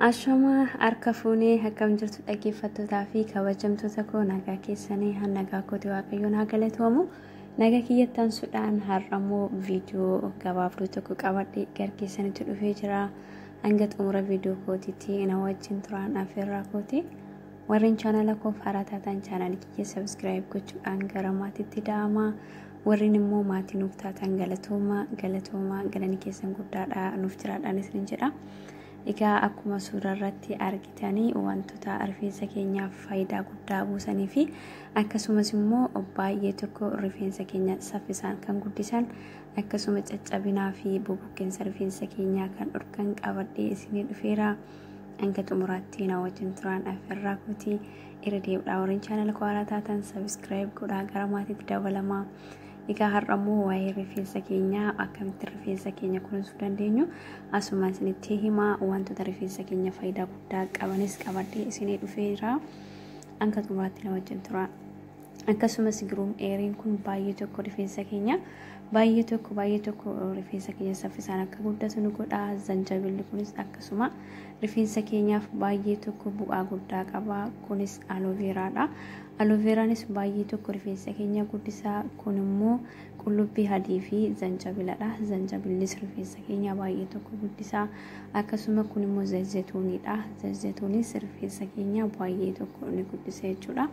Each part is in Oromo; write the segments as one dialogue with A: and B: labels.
A: Ashamaa harka fuunee akkam jirtu dhaggeeffattootaa fi kabajamtoota koo, nagaa keessanii? Nagaa kooti, Waaqayyoon haa galatoomu. Nagaa kiyyattansuudhaan har'ammoo viidiyoo gabaabduu tokko qabadhee gara keessanitti dhufee jira. Hanga xumura viidiyoo kootiitti na wajjin turaan affeerraa kooti. Warreen chaanala koof haaraa taatan chaanalii kiyya subscribe gochuudhaan gara maatiitti da'amaa. Warreen immoo maatii nuuf taatan galatooma, galatooma, galanii keessan guddaadha, nuuf jiraadhaan isin jedha. Egaa akkuma suura irratti argitanii wantoota rifeensa keenyaaf faayidaa guddaa buusanii fi akkasumas immoo baay'ee tokko rifeensa keenya saffisaan kan guddisan, akkasuma caccabinaa fi bubuqqeensa rifeensa keenyaa kan dhorkan qabadhee isinii dhufeera. Hanga xumuraatti na wajjin turaan affeerraa kooti. Irra deebiidhaa warreen chaanala koo haaraa taatan subscribe godhaa gara maatiitti dabalamaa. Egaa har'ammoo waa'ee rifeensa keenyaa, akkamitti rifeensa keenya kunuunsuu dandeenyu asuma isinitti himaa, wantoota rifeensa keenya faayidaa guddaa qabanis qabadhee isinii dhufeera. Hanga xumuraatti na wajjin tura. Akkasumas Groom Airiin kun baay'ee tokko rifeensa keenya baay'ee tokko baay'ee tokko rifeensa keenya saffisaan akka guddatu nu godha. Zanjabilli kunis akkasuma rifeensa keenyaaf baay'ee tokko bu'aa guddaa qaba. Kunis aloe veraadha. Aloe veraanis baay'ee tokko rifeensa keenya guddisa. Kun immoo qullubbii adii fi zanjabiladha. Zanjabillis rifeensa keenya baay'ee tokko guddisa. Akkasuma kun immoo zayituuniidha. Zayituunis rifeensa keenya baay'ee tokko ni guddisa jechuudha.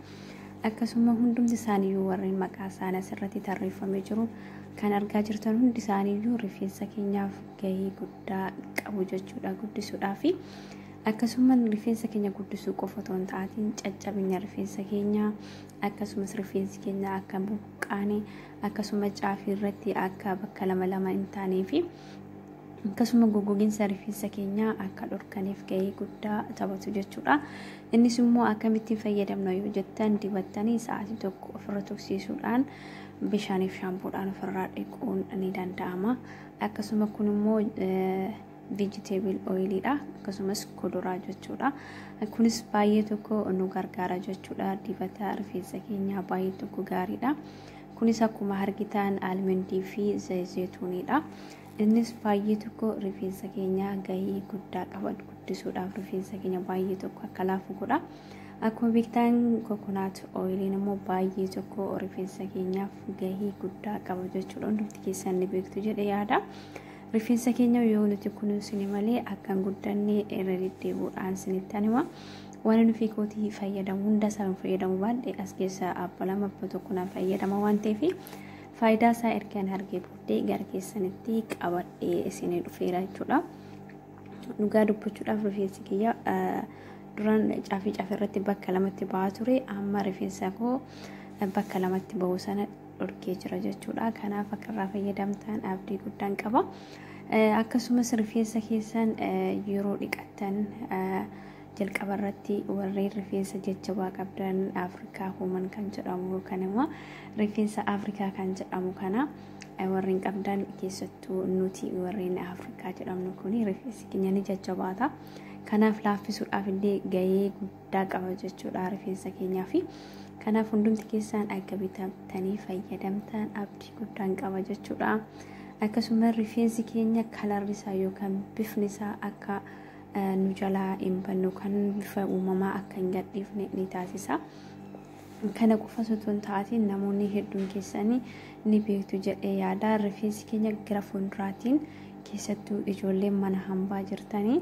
A: Akkasuma hundumti isaaniiyyuu warreen maqaa isaanii asirratti tarreeffamee jiru kan argaa jirtan hundi isaaniiyyuu rifeensa keenyaaf gahee guddaa qabu jechuudha guddisuudhaafi. Akkasuma rifeensa keenya guddisuu qofa otoo hin taatiin caccabina rifeensa keenyaa, akkasumas rifeensi keenya akka buqqaane, akkasuma caafii irratti akka bakka lama lama hin taanee fi akkasuma goggoginsa rifeensa keenyaa akka dhorkaniif gahee guddaa taphatu jechuudha. Innis immoo akkamittiin fayyadamna yoo jettan, dibattanii sa'aatii tokko ofirra tursiisuudhaan bishaaniif shaampoodhaan ofirraa dhiquun ni danda'ama. Akkasuma kun immoo vegetable oiliidha. Akkasumas kuduraa jechuudha. Kunis baay'ee tokko nu gargaara jechuudha. Dibata rifeensa keenyaa baay'ee tokko gaariidha. Kunis akkuma argitan almondii fi zayituuniidha. Innis baay'ee tokko rifeensa keenya gahee guddaa qaba, guddisuudhaaf rifeensa keenya baay'ee tokko akka laafu godha. Akkuma beektan coconut oiliin immoo baay'ee tokko rifeensa keenyaaf gahee guddaa qaba jechuudha. Hundumti keessan ni beektu jedhee yaada. Rifeensa keenya yoo nuti kunuunsine malee akka hin guddanne irra deddeebi'uudhaan isinitti hima. Waan nufi kootii fayyadamu hunda isaa fayyadamu baadhee as keessa abba lama abba tokko naan fayyadama waan ta'eef, faayidaa isaa ergaan argee booddee gara keessanitti qabadhee isinii dhufeera jechuudha. Dhugaa dubbachuudhaaf rifeensi kiyya duraan caafii caafii irratti bakka lamatti ba'aa ture, amma rifeensa koo bakka lamatti ba'uu sana dhorkee jira jechuudha. Kanaaf akka irraa fayyadamtan abdii guddaan qaba. Akkasumas rifeensa keessan yeroo dhiqattan jalqaba irratti warreen rifeensa jajjabaa qabdan, Afrikaa human kan jedhamu yookaan immoo rifeensa Afrikaa kan jedhamu kana warreen qabdan, keessattuu nuti warreen Afrikaa jedhamnu kun rifeensi keenya ni jajjabaata. Kanaaf laaffisuudhaaf illee gahee guddaa qaba jechuudha rifeensa keenyaa fi kanaaf hundumti keessaan akka bitatanii fayyadamtan abdii guddaan qaba jechuudha. Akkasuma rifeensi keenya colorri isaa yookaan bifni isaa akka nu jalaa hin bannu, kan bifa uumamaa akka hin gadhiifne ni taasisa. Kana qofa osoo hin taatiin namoonni hedduun keessanii ni beektu jedhee yaada. Rifeensi keenya gara fuulduraatiin, keessattuu ijoolleen mana hambaa jirtanii,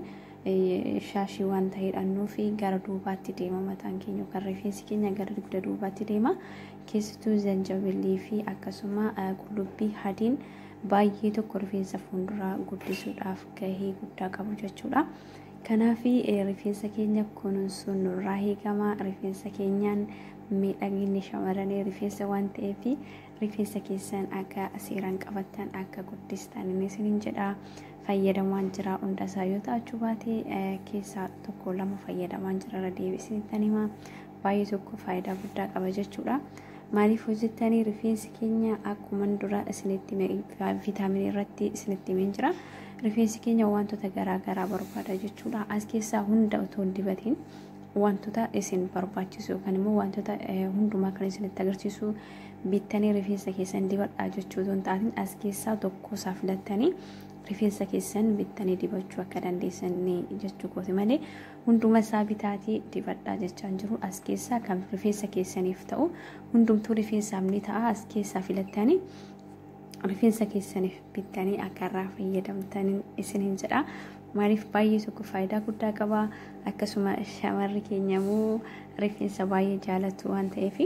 A: shaashii waan ta'e hidhannuu fi gara duubaatti deema mataan keenya yookaan rifeensi keenya gara dugda duubaatti deema. Keessattuu zanjabilii fi akkasuma qullubbii adiin baay'ee tokko rifeensa fuulduraa guddisuudhaaf gahee guddaa qabu jechuudha. Kanaaf rifeensa keenya kunuunsuun nurraa eegama. Rifeensa keenyaan miidhaginni shamarranii rifeensa waan ta'eef, rifeensa keessan akka seeraan qabattan, akka guddistan inni isiniin jedha. Fayyadamaan jira, hundasaa yoo ta'achuu baate keessaa tokko lama fayyadamaan jira, irra deebisanii hima. Baay'ee tokko faayidaa guddaa qaba jechuudha. Maaliif hojjettanii, rifeensi keenya akkuma dura isinitti viitaaminii irratti isinitti himeen jira. Rifeensi keenya wantoota garaa garaa barbaada jechuudha. As keessaa hunda otoo hin dibatiin wantoota isin barbaachisu yookaan immoo wantoota hundumaa kan isinitti agarsiisu bittanii rifeensa keessan dibadhaa jechuu otoo hin taatin, as keessaa tokko isaa filattanii Rifeensa keessan bittanii dibachuu akka dandeessan jechuu kooti malee hunduma isaa bitaatii dibadhaa jechaa hin jiru. As keessaa kan rifeensa keessaniif ta'u hundumtuu rifeensaaf ni ta'a. As keessaa filattanii rifeensa keessaniif bittanii akka irraa fayyadamtan isiniin jedha. Maaliif baay'ee tokko faayidaa guddaa qaba. Akkasuma shamarri keenya immoo rifeensa baay'ee jaalatu waan ta'eef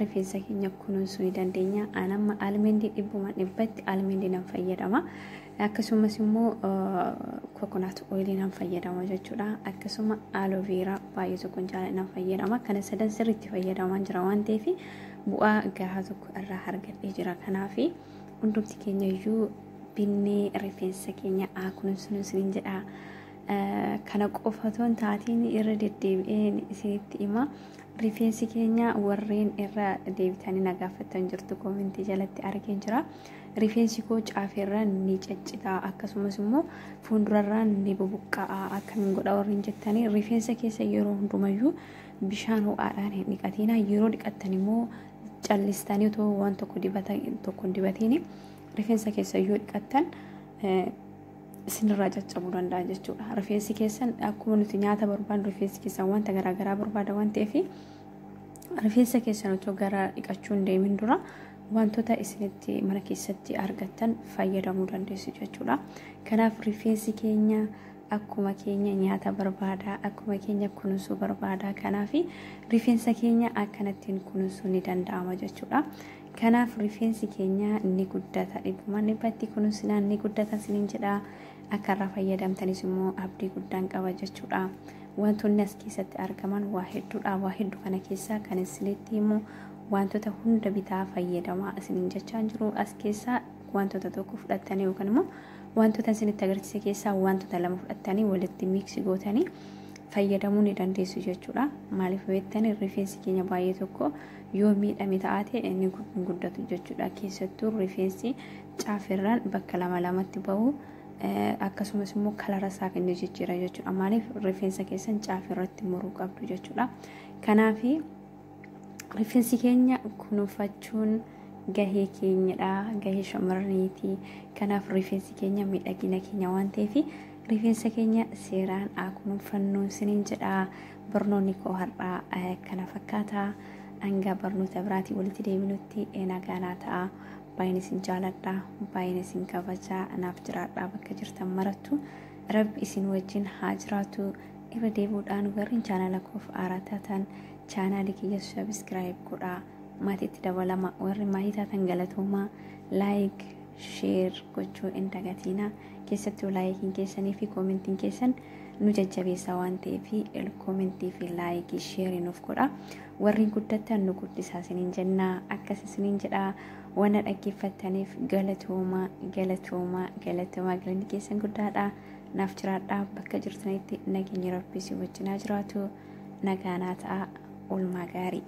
A: rifeensa keenya kunuunsuu ni dandeenya. Ani amma almendii 100% almendii nan fayyadama. Akkasumas immoo coconut oilii nan fayyadama jechuudha. Akkasuma aloe vera baay'ee tokko jaalladha nan fayyadama. Kana sadan sirriitti fayyadamaa jira waan ta'eef bu'aa gahaa tokko irraa argadhee jira. Kanaaf hundumti keenya iyyuu binnee rifeensa keenya haa kunuunsinu isiniin jedha. Kana qofa otoo hin taatiin irra deddeebi'een isinitti hima. Rifeensi keenya warreen irra deebitanii na gaafattan jirtu koomentii jalatti argeen jira. Rifeensi koo caafeerraan ni ciccita, akkasumas immoo fuuldurarraan ni bubuqqa'a, akkamiin godha warreen jettanii, rifeensa keessa yeroo hundumayyuu bishaan ho'aadhaan hin dhiqatina. Yeroo dhiqattan immoo callistanii otoo waan tokko dibata tokko hin dibatiin rifeensa keessa yoo dhiqattan isinirraa caccabuu danda'a jechuudha. Rifeensi keessan akkuma nuti nyaata barbaannu rifeensi keessan wanta garaagaraa barbaada waan ta'eef rifeensa keessan otoo gara dhiqachuu hin deemin dura wantoota isinitti mana keessatti argattan fayyadamuu dandeessu jechuudha. Kanaaf rifeensi keenya akkuma keenya nyaata barbaada, akkuma keenya kunuunsuu barbaada. Kanaaf rifeensa keenya akkanattiin kunuunsuu ni danda'ama jechuudha. Kanaaf rifeensi keenya ni guddata. 100% kunuunsinaan ni guddata isiniin jedha. Akka irraa fayyadamtanis immoo abdii guddaan qaba jechuudha. Wantoonni as keessatti argaman waa hedduudha. Waa hedduu kana keessaa kan isinitti himu wantoota hunda bitaa fayyadamaa isiniin jechaa jiru. As keessaa wantoota tokko fudhattanii yookaan immoo wantoota isinitti agarsiise keessaa wantoota lama fudhattanii walitti mix gootanii fayyadamuu ni dandeessu jechuudha. Maaliif beektanii, rifeensi keenya baay'ee tokko yoo miidhame taate inni guddatu jechuudha. Keessattuu rifeensi caafirraan bakka lama lamatti bahu, akkasumas immoo kalara isaa kan jijjiira jechuudha. Maaliif rifeensa keessan caafirratti muruu qabdu jechuudha. Kanaaf rifeensi keenya kunuunfachuun gahee keenyadha. Gahee shamarraniiti. Kanaaf rifeensi keenya miidhagina keenya waan ta'eef rifeensa keenya seeraan haa kunuunfannu isiniin jedha. Barnoonni koo har'aa kana fakkaata. Hanga barnoota biraatii walitti deebinutti nagaa naa ta'a. Baay'een isin jaaladha. Baay'een isin kabajaa. Naaf jiraadha bakka jirtan marattu. Rabbi isin wajjin haa jiraatu. Irra deebi'uudhaan warreen chaanala koof haaraa taatan chaanaalii kiyya subscribe godhaa. Maatiitti dabalama. Warri maatii taatan galatoomaa, like, share gochuu hin dagatinaa. Keessattuu likeiin keessanii fi koomentiin keessan nu jajjabeessa waan ta'eef koomentii fi likeii shareii nuuf godha. Warri guddattan nu guddisaa isiniin jennaa, akkas isiniin jedhaa. Wanna dhaggeeffattaniif galatoomaa, galatoomaa, galatoomaa, galanni keessan guddaadha. Naaf jiraadhaa bakka jirtanitti, nageenya Rabbii si wajjin haa jiraatu. Nagaa naa ta'a, oolmaa gaarii.